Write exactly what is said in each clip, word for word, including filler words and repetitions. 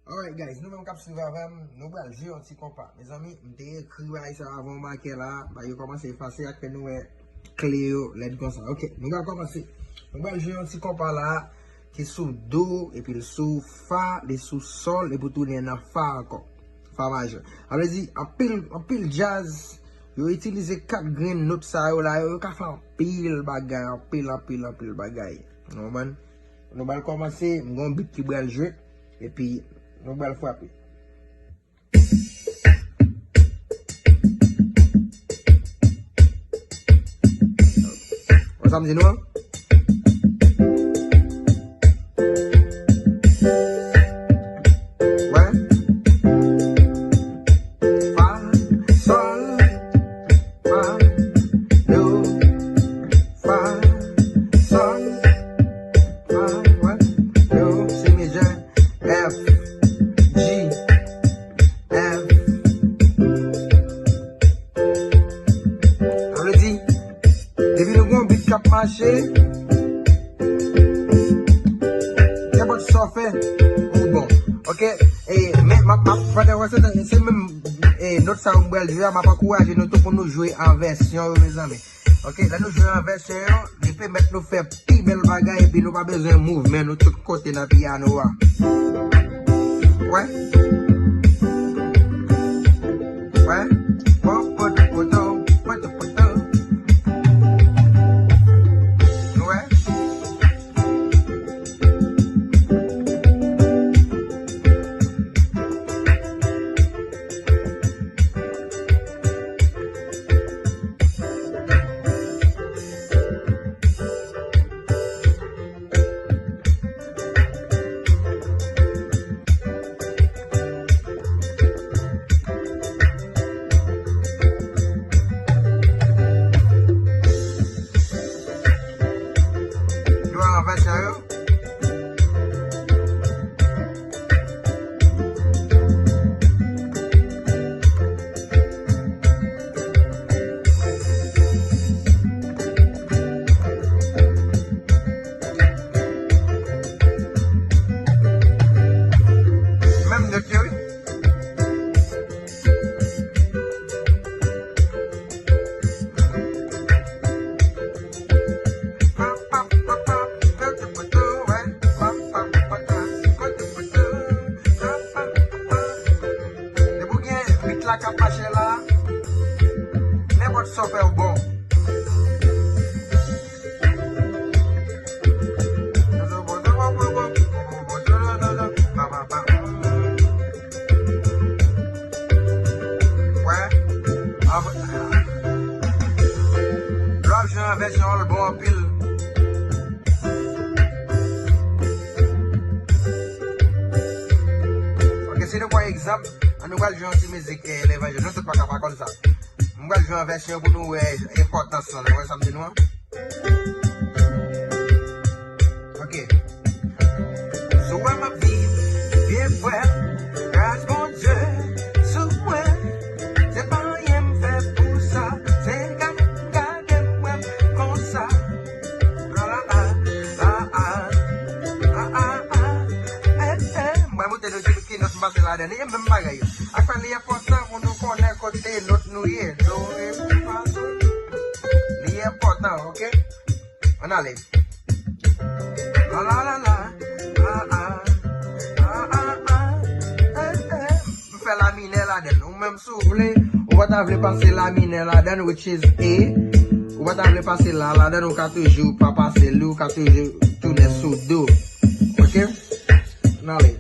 Alright guys, nou menm k ap swiv avè m, nou pral jwe yon ti konpa. Mezanmi, m te ekri bagay sa avan m make la, bagay yo kòmanse efase ak fè nou wè kle yo lèd konsa. Ok, nou pral kòmanse. Nou pral jwe yon ti konpa la ki sou do, epi l sou fa, li sou sòl, epi w tounen nan fa ankò. Fa majè. Sa vle di, anpil, anpil djaz, yo itilize kat grenn not sa yo la, yo, yo ka fè anpil bagay, anpil, anpil, anpil bagay. Nou konprann? Nou pral kòmanse, m gen yon beat ki pral jwe, epi nou pral frape. Wè sa m di nou an? Wè. Fa, sòl, fa, do, fa, sòl, fa, wè, do, si mejè, F, G, F. Sa vle di, depi nou gen yon beat k ap mache, nenpòt sa w fè, ou bon. Ok? E, men, m ap, m ap, pandan w wè se, se menm, e, not sa yo m pral jwe a, m ap ankouraje nou tou pou nou jwe an vèsyon yo, mezanmi. Ok, lè nou jwe an vèsyon yo, li pèmèt nou fè pi bèl bagay, epi nou pa bezwen mouvman nou tout kote nan pyano a. Wè? Wè? Pòtopoto, pòtopoto. Nou wè? Yo, anfèt, sa yo. Menm nòt yo, wi. Depi w gen beat la k ap mache la, nenpòt sa w fè w bon. Wè. Lè w ap jwe an vèsyon an, l bon anpil. Ok, si nou pran egzanp, an nou pral jwe yon ti mizik, eh, levanjil. Nou tout pa ka pa konn sa. M pral jwe an vèsyon pou nou wè enpòtans lan. Nou wè sa m di nou an? Ok. Sou wè m ap viv, vye frè, gras Bondye sou mwen. Se pa anyen m fè pou sa, se gade m, gade m, wè m konsa. La la la, la a, la a a, eh, eh. M pral montre nou ki, ki nòt m pase ladan. Li menm bagay yo. Ak fè li enpòtan pou nou konnen kote nòt nou ye. Do, re, mi, fa, sol. Li enpòtan, ok? Ann ale. La la la la, a a, a a a, eh, eh. M fè la minè ladan l. Ou menm si w vle, ou pa ta vle pase la minè ladan l, which is A. Ou pa ta vle pase la ladan l, ou ka toujou pa pase l, ou ka toujou tounen sou do. Ok? Ann ale.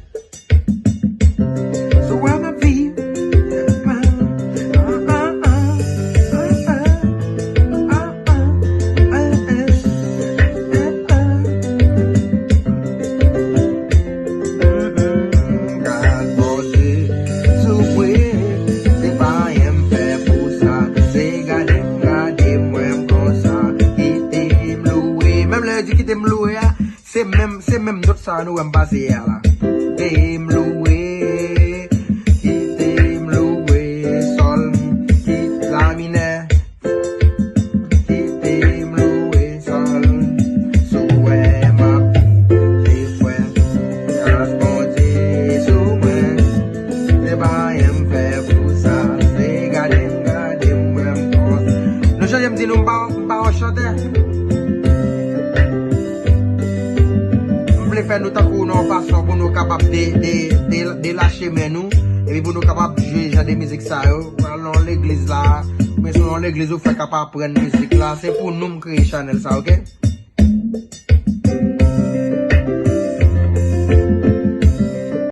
So wè m ap viv. Gad Bondye sou mwen, se pa anyen m fè pou sa. Se gade m, gade m, wè m konsa. Kite m louwe. Menm lè yo di kite m louwe a, Se menm, se menm nòt sa a nou wè m pase yè a la. Kite m louwe, kite m louwe, sòl, kit la minè. Kite m louwe, sòl, sou wè m ap viv, se frè. Gras Bondye sou mwen, M di nou m pa, m pa yon chantè. M vle fè nou tankou nan yon fason pou nou kapab de, de, de, delache men nou. Epi pou nou kapab jwe jan de mizik sa yo. Pral nan yon legliz la. Men se yon legliz ou fè k ap aprann mizik la. Se pou nou m kreye chanèl sa, oke?